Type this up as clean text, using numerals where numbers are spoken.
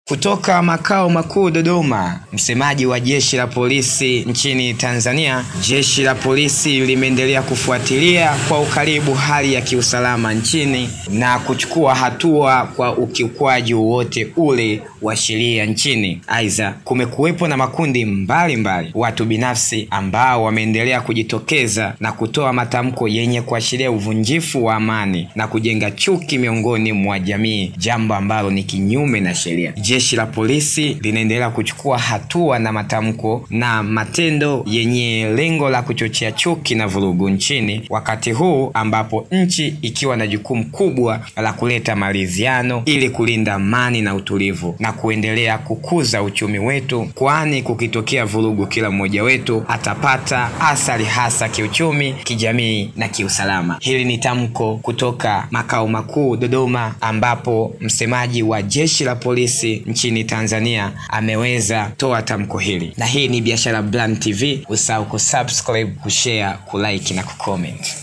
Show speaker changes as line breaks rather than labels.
Kutoka makao makuu Dodoma, msemaji wa Jeshi la Polisi nchini Tanzania, Jeshi la Polisi limeendelea kufuatilia kwa ukaribu hali ya kiusalama nchini na kuchukua hatua kwa ukiukwaji wowote ule wa sheria nchini. Aidha, kumekuwepo na makundi mbalimbali watu binafsi ambao wameendelea kujitokeza na kutoa matamko yenye kuashiria uvunjifu wa amani na kujenga chuki miongoni mwa jamii, jambo ambalo ni kinyume na sheria. Jeshi la Polisi linaendelea kuchukua hatua na matamko na matendo yenye lengo la kuchochea chuki na vurugu nchini, wakati huu ambapo nchi ikiwa na jukumu kubwa la kuleta maridhiano ili kulinda amani na utulivu na kuendelea kukuza uchumi wetu, kwani kukitokea vurugu kila mmoja wetu atapata athari hasa kiuchumi, kijamii na kiusalama. Hili ni tamko kutoka makao makuu Dodoma, ambapo msemaji wa Jeshi la Polisi nchini Tanzania ameweza toa tamko hili. Na hii ni Biashara Brand TV. Usahau kusubscribe, kushare, kulike na kucomment.